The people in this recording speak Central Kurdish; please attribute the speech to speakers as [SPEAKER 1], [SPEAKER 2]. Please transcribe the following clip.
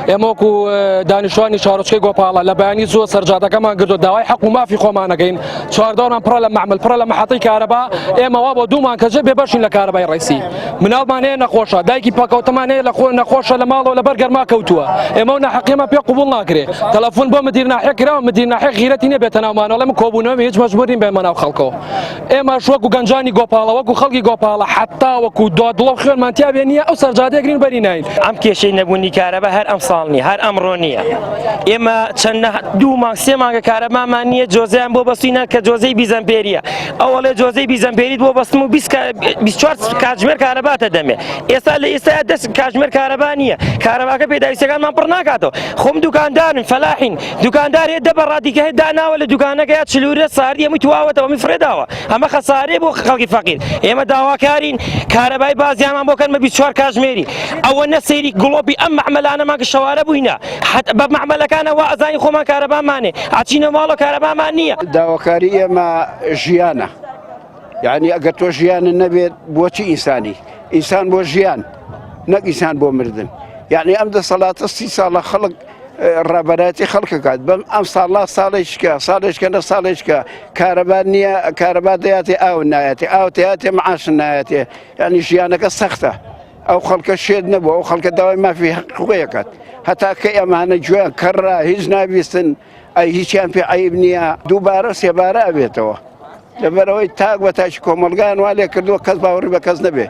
[SPEAKER 1] ئێمە وەکو دانیشتوانی شارۆچکەی گۆپاڵە لە بەیانی زووە سەرجادەکەمان گرتووە داوای حەق و مافی خۆمان ئەکەین چواردەورمان پڕە لە مەعمل پڕە لە مەحەتەی کارەبا ئێمە وا بۆ دوومان کەژە بێبەشین لە کارەبای ڕیسی مناڵمان هەیە نەخۆشە دایکی پاکەوتەمان هەیە لە خۆ نەخۆشە لە ماڵەوە لەبەر گەرما کەوتووە ئێمە و ناحەقیەمان پێ قبوڵ ناکرێ تەلەفۆن بۆ مدیر ناحیە کراوە مدیر ناحیە غیرەتی نیە بێتە ناومانەوە ئەڵێ من کۆبوونەوەم هیچ مەجبوور نیم بێمە ناو خەڵکەوە ئێمەش وەکو گەنجانی گۆپاڵە وەکو خەڵکی گۆپاڵە حەتا وەکو دوا دڵۆپ خوێنمان تیا بێ نییە ئەو سەرجادەیە گرین بەری ناین.
[SPEAKER 2] ئەم کێشەی نەبوونی کارەبا هەر ئەمساڵ نییە هەر ئەمڕۆ نییە ئێمە چەند دوو مانگ سێ مانگە کارەبامان نییە جۆزەیان بۆ بەستوینە کە جۆزەی بیزەمپێریە ئەوەڵێ جۆزەی بیزەمپێریت بۆ بەستم و 24 کاتژمێر کارەباتە دەمێ ئێستا لە ئێستا دەست کاتژمێر کارەبا نییە کارەباکە پێداویستەکانمان پڕ ناکاتەوە خۆم دوکاندارن فەلاحین دوکاندار هەیە دە بەڕادی کە هەیە داناوە لە دوکانەکە یا چلورە ساردی هەمووی تواوەتەوە هەمووی فڕێداوە ئەمە خەسارەیە بۆ خەڵکی فەقیر ئێمە داواکارین کارەبای بازیانمان بۆ کەن بە 24 کاژمێری ئەوە نە سەیری گڵۆپی ئەم مەعمەلانەمان کە شەوارە بووینە حەت بە مەعمەلەکانە وا ئەزانی خۆمان کارەبامانێ ئەچینە ماڵە کارەبامان نییە.
[SPEAKER 3] داواکاری ئێمە ژیانە یعنی ئەگەر تۆ ژیانت نەبێت بۆچی ئینسانی ئینسان بۆ ژیان نەک ئینسان بۆ مردن یعنی ئەم دەسەڵاتە سی ساڵە خەڵک ڕابەرایەتی خەڵکەکات بەم ئەم ساڵا ساڵێکە ساڵێکە نە ساڵێکە کارەبا نییە کارەبا دەیاتێ ئاو نایەتێ ئاو تیاتێ معاش نایەتێ یعنی ژیانەکە سەختە ئەو خەڵکە شێت نەبوو ئەو خەڵکە داوای مافی خۆیەکات هەتا کە ئەمانە گوێیان کەڕا هیچ نابیستن ئەی هیچیان پێ عیب نییە دووبارە سێبارە ئەبێتەوە لەبەرەوەی تاک بە تاکی کۆمەلگان وا لێ کردووە کەس باوەڕی بە کەس نەبێ.